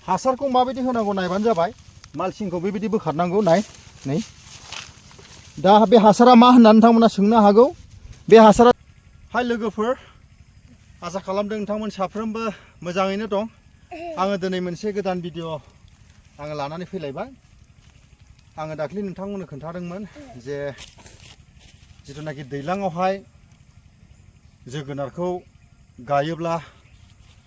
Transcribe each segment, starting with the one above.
हासारखौ माबायदि होनांगौ नायबानो जाबाय मालसिंखौ बेबायदि बोखारनांगौ नाय नै दा बे हासारा मा होननानै नोंथांमोना सोंनो हागौ बे हासारा हाय लोगोफोर आसा खालामदों नोंथांमोन साफ्रोमबो मोजाङैनो दं आङो दिनै मोनसे गोदान भिडिअ आङो लानानै फैलायबाय आङो दाख्लि नोंथांमोननो खोन्थादोंमोन जे जिथुनाखि दैज्लाङावहाय जोगोनारखौ गायोब्ला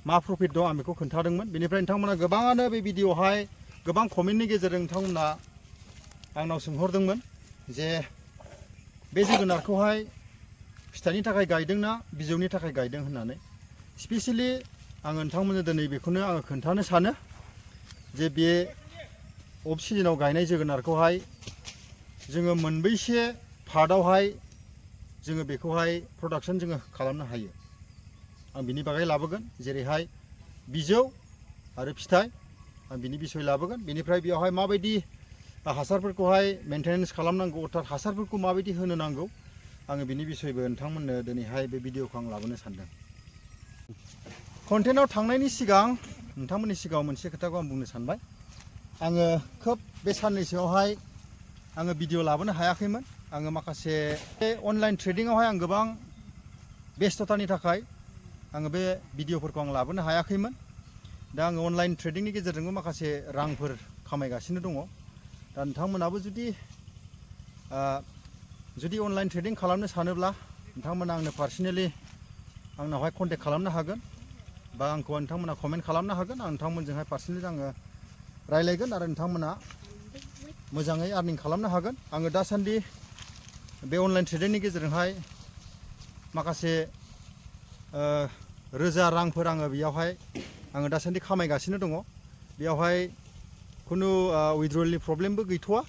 मा प्रफिट दं आं बेखौ खोन्थादोंमोन बेनिफ्राय नोंथांमोना गोबाङानो बे भिडिअआवहाय गोबां कमेन्टनि गेजेरजों नोंथांमोना आंनाव सोंहरदोंमोन जे बे जोगोनारखौहाय फिथाइनि थाखाय गायदोंना बिजौनि थाखाय गायदों होननानै स्पेसियेलि आङो नोंथांमोननो दिनै बेखौनो आङो खोन्थानो सानो जे बे अफ सिजोनाव गायनाय जोगोनारखौहाय जोङो मोनबैसे पार्टआवहाय जोङो बेखौहाय प्रडाक्शन जोङो खालामनो हायो आं बिनि बागै लाबोगोन जेरैहाय बिजौ आरो फिथाइ आं बिनि बिसय लाबोगोन बेनिफ्राय बेयावहाय माबायदि हासारफोरखौहाय मेनटेनेन्स खालामनांगौ अर्थात हासारफोरखौ माबायदि होनो नांगौ आङो बिनि बिसयबो नोंथांमोननो दिनैहाय बे भिडिअखौ आं लाबोनो सानदों कन्टेन्टआव थांनायनि सिगां नोंथांमोननि सिगाङाव मोनसे खोथाखौ आं बुंनो सानबाय आङो खोब बे साननैसोआवहाय आङो भिडिअ लाबोनो हायाखैमोन आङो माखासे अनलाइन ट्रेडिंआवहाय आं गोबां बेस्थतानि थाखाय आङो बे भिडिअफोरखौ आं लाबोनो हायाखैमोन दा आङो अनलाइन ट्रेडिंनि गेजेरजोंबो माखासे रांफोर खामायगासिनो दङ दा नोंथांमोनाबो जुदि अनलाइन ट्रेडिं खालामनो सानोब्ला नोंथांमोना आंनो पार्सनेलि आंनावहाय कन्टेक्ट खालामनो हागोन बा आंखौ नोंथांमोना कमेन्ट खालामनो हागोन आं नोंथांमोनजोंहाय पार्सनेलि आङो रायलायगोन आरो नोंथांमोना मोजाङै आर्निं खालामनो हागोन आङो दासान्दि बे अनलाइन ट्रेडिंनि गेजेरजोंहाय माखासे रोजा रांफोर आङो बेयावहाय आङो दासान्दि खामायगासिनो दङ बेयावहाय खुनु उइथड्रलनि प्रब्लेमबो गैथ'वा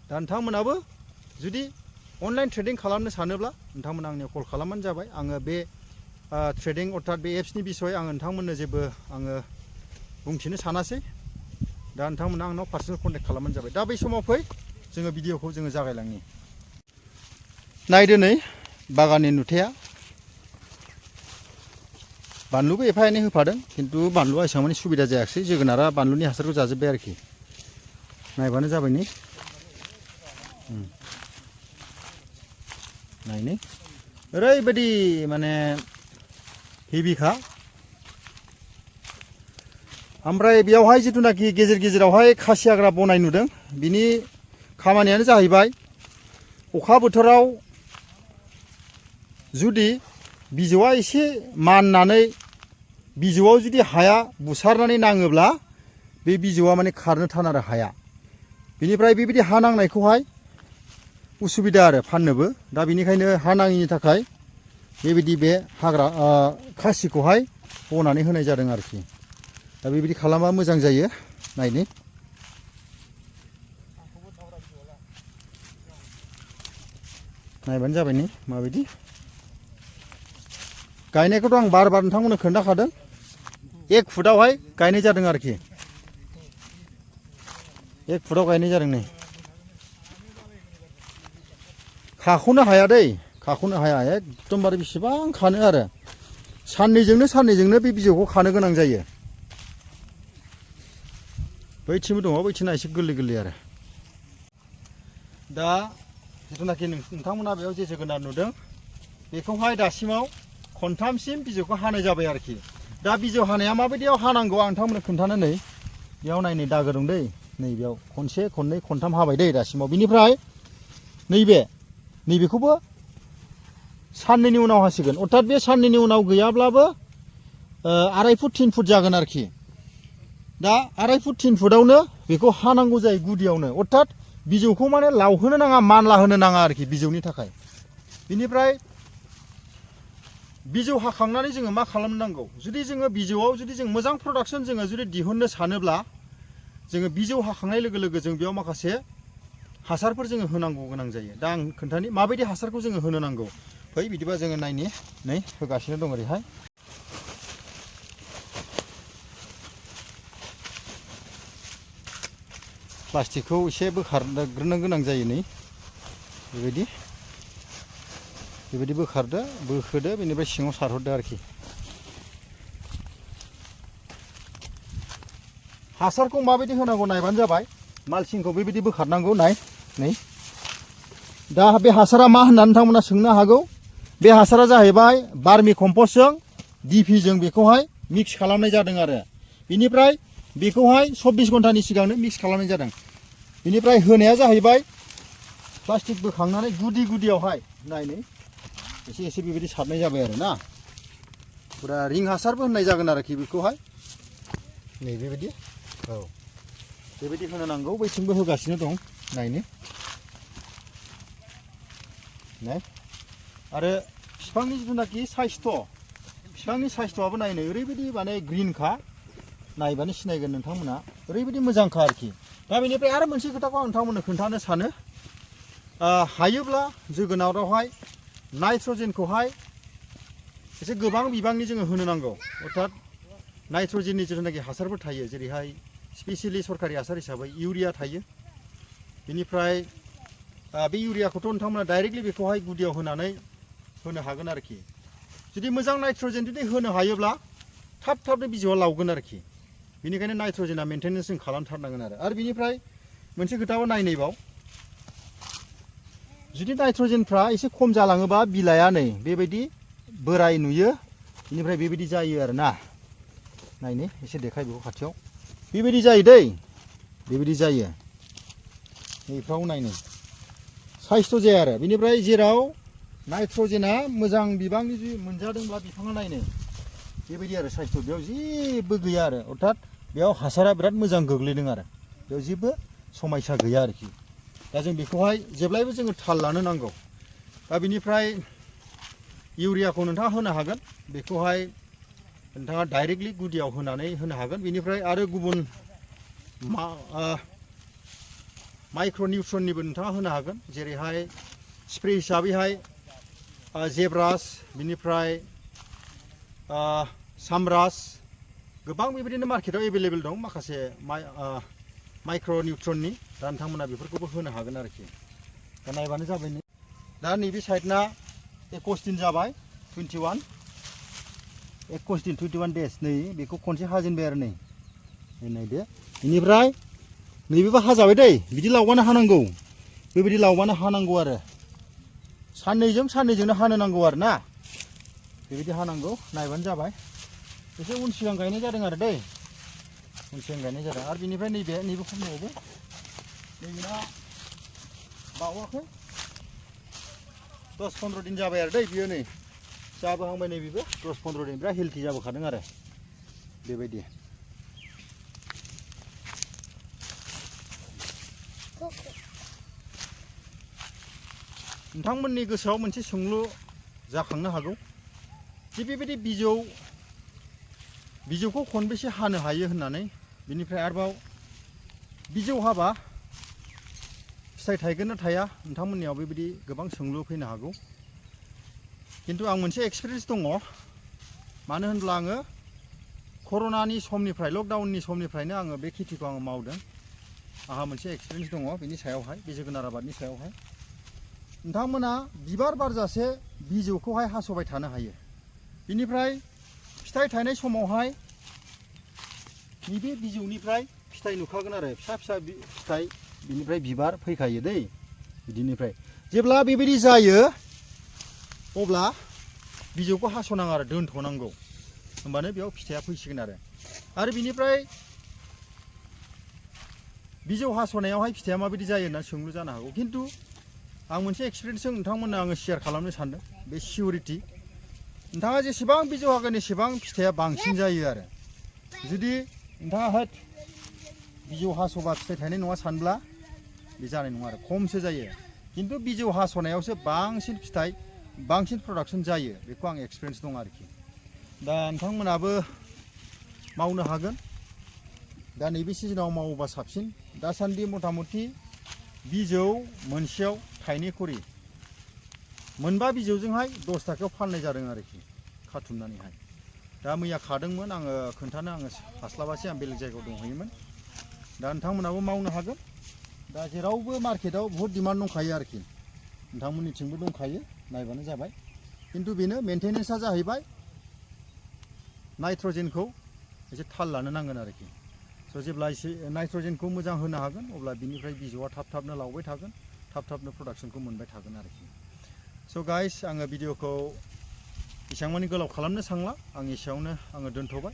दा नोंथांमोनाबो जुदि अनलाइन ट्रेडिं खालामनो सानोब्ला नोंथांमोना आंनियाव कल खालामबानो जाबाय आङो बे ट्रेडिं अर्थात बे एप्सनि बिसय आङो नोंथांमोननो जेबो आङो बुंथिनो सानासै दा नोंथांमोना आंनाव पार्सनेल कन्टेक्ट खालामबानो जाबाय दा बै समाव फै जोङो भिडिअखौ जोङो जागायलांनि नायदो नै बागाननि नुथाया बानलुबो एफा एनै होफादों खिन्थु बानलुआ एसेबां मानि सुबिदा जायाखिसै जोगोनारा बानलुनि हासारखौ जाजोब्बाय आरोखि नायबानो जाबाय नै नायनि ओरैबायदि माने हेभिखा ओमफ्राय बेयावहाय जिथुनाखि गेजेर गेजेरावहाय खासि हाग्रा बनाय नुदों बिनि खामानियानो जाहैबाय अखा बोथोराव जुदि बिजौआ एसे माननानै बिजौआव जुदि हाया बुसारनानै नाङोब्ला बे बिजौआ माने खारनो थान आरो हाया बिनिफ्राय बेबायदि हा नांनायखौहाय उसुबिदा आरो फाननोबो दा बेनिखायनो हा नाङिनि थाखाय बेबायदि बे हाग्रा खासिखौहाय बनानै होनाय जादों आरोखि दा बेबायदि खालामबा मोजां जायो नायनि नायबानो जाबाय नै माबायदि गायनायखौथ' आं बार बार नोंथांमोननो खोन्थाखादों 1 फुटावहाय गायनाय जादों आरोखि 1 फुटाव गायनाय जादों नै खाख'नो हाया दै खाख'नो हाया एकदमबारे बेसेबां खानो आरो साननैजोंनो बे बिजौखौ खानो गोनां जायो बैथिंबो दङ बैथिंना एसे गोरलै गोरलै आरो दा जिथुनाखि नोंथांमोना बेयाव जे जोगोनार नुदों बेखौहाय दासिमाव खनथामसिम बिजौखौ हानाय जाबाय आरोखि दा बिजौ हानाया माबायदियाव हानांगौ आं नोंथांमोननो खोन्थानो नै बेयाव नाय नै दागो दं दै नै बेयाव खनसे खननै खनथाम हाबाय दै दासिमाव बिनिफ्राय नैबेखौबो साननैनि उनाव हासिगोन अर्थात बे साननैनि उनाव गैयाब्लाबो 2.5 फुट 3 फुट जागोन आरोखि दा 2.5 फुट 3 फुटावनो बेखौ हानांगौ जायो गुदियावनो अर्थात बिजौखौ माने लावहोनो नाङा मानला होनो नाङा आरोखि बिजौनि थाखाय बिनिफ्राय बिजौ हाखांनानै जोङो मा खालामनांगौ जुदि जोङो बिजौआव जुदि जों मोजां प्रडाक्शन जोङो जुदि दिहुननो सानोब्ला जोङो बिजौ हाखांनाय लोगो लोगो जों बेयाव माखासे हासारफोर जोङो होनांगौ गोनां जायो दा आं खोन्थानि माबायदि हासारखौ जोङो होनो नांगौ फै बिदिबा जोङो नायनि नै होगासिनो दं ओरैहाय प्लास्टिकखौ एसे बोखारग्रोनो गोनां जायो नै बेबायदि बोखारदो बोखोदो बेनिफ्राय सिङाव सारहरदो आरोखि हासारखौ माबायदि होनांगौ नायबानो जाबाय मालसिंखौ बेबायदि बोखारनांगौ नाय नै दा बे हासारा मा होननानै नोंथांमोना सोंनो हागौ बे हासारा जाहैबाय बार्मि कम्पस्टजों डिपिजों बेखौहाय मिक्स खालामनाय जादों आरो बिनिफ्राय बेखौहाय 24 घन्टानि सिगांनो मिक्स खालामनाय जादों बिनिफ्राय होनाया जाहैबाय प्लास्टिक बोखांनानै गुदि गुदियावहाय नायनै एसे एसे बेबायदि सारनाय जाबाय आरो ना पुरा रिं हासारबो होननाय जागोन आरोखि बेखौहाय नै बेबायदि औ बेबायदि होनो नांगौ बैथिंबो होगासिनो दं नायनो नाय आरो बिफांनि जिथुनाखि साइस्थ' बिफांनि साइस्थ'आबो नायनो ओरैबायदि माने ग्रिनखा नायबानो सिनायगोन नोंथांमोना ओरैबायदि मोजांखा आरोखि दा बेनिफ्राय आरो मोनसे खोथाखौ आं नोंथांमोननो खोन्थानो सानो हायोब्ला जोगोनारावहाय नाइट्रजेनखौहाय एसे गोबां बिबांनि जोङो होनो नांगौ अर्थात नाइट्रजेननि जिथुनाखि हासारफोर थायो जेरैहाय स्पेसियेलि सरकारि हासार हिसाबै इउरिया थायो बेनिफ्राय बे इउरियाखौथ' नोंथांमोना डाइरेक्टलि बेखौहाय गुदियाव होनानै होनो हागोन आरोखि जुदि मोजां नाइट्रजेन जुदि होनो हायोब्ला थाब थाबनो बिजौआ लावगोन आरोखि बेनिखायनो नाइट्रजेना मेनटेनेन्स जों खालामथारनांगोन आरो बिनिफ्राय मोनसे खोथाखौ नायनैबाव जुदि नाइट्रजेनफ्रा एसे खम जालाङोबा बिलाइआ नै बेबायदि बोराय नुयो बेनिफ्राय बेबायदि जायो आरो ना नायनो एसे देखाय बेखौ खाथियाव बेबायदि जायो दै बेबायदि जायो नैफ्राव नायनो साइस्थ' जाया आरो बेनिफ्राय जेराव नाइट्रजेना मोजां बिबांनि जुदि मोनजादोंब्ला बिफाङा नायनो बेबायदि आरो साइस्थ' बेयाव जेबो गैया आरो अर्थात बेयाव हासारा बिराद मोजां गोग्लैदों आरो बेयाव जेबो समस्या गैया आरोखि दा जों बेखौहाय जेब्लायबो जोङो थाल लानो नांगौ दा बिनिफ्राय इउरियाखौ नोंथाङा होनो हागोन बेखौहाय नोंथाङा डाइरेक्टलि गुदियाव होनानै होनो हागोन बेनिफ्राय आरो गुबुन माइक्र' निउट्रननिबो नोंथाङा होनो हागोन जेरैहाय स्प्रे हिसाबैहाय जेब्रास बिनिफ्राय सामरास गोबां बेबायदिनो मार्केटाव एभेलेबेल दं माखासे माइक्र' निउट्रननि दा नोंथांमोना बेफोरखौबो होनो हागोन आरोखि दा नायबानो जाबाय दा नैबे साइडना 21 दिन जाबाय 21 दिन 21 डेज नै बेखौ खनसे हाजेनबाय आरो नै नायदो बेनिफ्राय नैबेबो हाजाबाय दै बिदि लावबानो हानांगौ बेबायदि लावबानो हानांगौ आरो साननैजोंनो हानो नांगौ आरो ना बेबायदि हानांगौ नायबानो जाबाय एसे उन सिगां गायनाय जादों आरो दै उन सिगां गायनाय जादों आरो बिनिफ्राय नैबे खमावबो नैबेना बावाखै 10-15 दिन जाबाय आरो दै बियो नै जाबोहांबाय नैबेबो 10-15 दिन बिराद हेल्थि जाबोखादों आरो बेबायदि नोंथांमोननि गोसोआव मोनसे सोंलु जाखांनो हागौ जे बेबायदि बिजौखौ खनबेसे हानो हायो होननानै बिनिफ्राय आरोबाव बिजौ हाबा फिथाइ थायगोन ना थाया नोंथांमोननियाव बेबायदि गोबां सोंलु फैनो हागौ किन्तु आं मोनसे एक्सपिरियेन्स दङ मानो होनब्ला आङो कर'नानि समनिफ्राय लकडाउननि समनिफ्रायनो आङो बे खेथिखौ आङो मावदों आंहा मोनसे एक्सपिरियेन्स दङ बेनि सायावहाय बे जोगोनार आबादनि सायावहाय नोंथांमोना बिबार बारजासे बिजौखौहाय हास'बाय थानो हायो बिनिफ्राय फिथाइ थायनाय समावहाय नैबे बिजौनिफ्राय फिथाइ नुखागोन आरो फिसा फिथाइ बिनिफ्राय बिबार फैखायो दै बिदिनिफ्राय जेब्ला बेबायदि जायो अब्ला बिजौखौ हास'नाङा आरो दोनथ'नांगौ होमबानो बेयाव फिथाइया फैसिगोन आरो बिनिफ्राय बिजौ हास'नायावहाय फिथाइया माबायदि जायो होनना सोंलु जानो हागौ किन्तु आं मोनसे एक्सपिरियेन्सजों नोंथांमोननो आङो शेयार खालामनो सानदों बे सिउरिटि नोंथाङा जेसेबां बिजौ हागोन एसेबां फिथाइया बांसिन जायो आरो जुदि नोंथाङा बिजौ हास'बा फिथाइ थायनाय नङा सानब्ला बे जानाय नङा आरो खमसो जायो किन्तु बिजौ हास'नायावसो बांसिन प्रडाक्सन जायो बेखौ आं एक्सपिरियेन्स दं आरोखि दा नोंथांमोनाबो मावनो हागोन दा नैबे सिजनाव मावोबा साबसिन दासान्दि मथा मथि बिजौ मोनसेयाव थाइनै खरि मोनबा बिजौजोंहाय 10 थाखायाव फाननाय जादों आरोखि खाथुमनानैहाय दा मैया खादोंमोन आङो खोन्थानो हास्लाबासै आं बेलेग जायगायाव दंहैयोमोन दा नोंथांमोनाबो मावनो हागोन दा जेरावबो मार्केटाव बहुद डिमान्ड दंखायो आरोखि नोंथांमोननिथिंबो दंखायो नायबानो जाबाय किन्तु बेनो मेनटेनेन्सआ जाहैबाय नाइट्रजेनखौ एसे थाल लानो नांगोन आरोखि स' जेब्ला एसे नाइट्रजेनखौ मोजां होनो हागोन अब्ला बिनिफ्राय बिजौआ थाब थाबनो लावबाय थागोन थाब थाबनो प्रडाक्सनखौ मोनबाय थागोन आरोखि स' गाइस आङो भिडिअखौ एसेबां मानि गोलाव खालामनो सांला आं एसेयावनो आङो दोनथ'बाय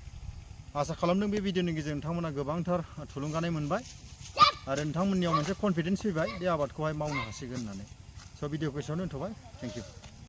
आसा खालामदों बे भिडिअनि गेजेरजों नोंथांमोना गोबांथार थुलुंगानाय मोनबाय आरो नोंथांमोननियाव मोनसे कनफिडेन्स फैबाय बे आबादखौहाय मावनो हासिगोन होननानै स' भिडिअखौ एसेयावनो दोनथ'बाय थेंक इउ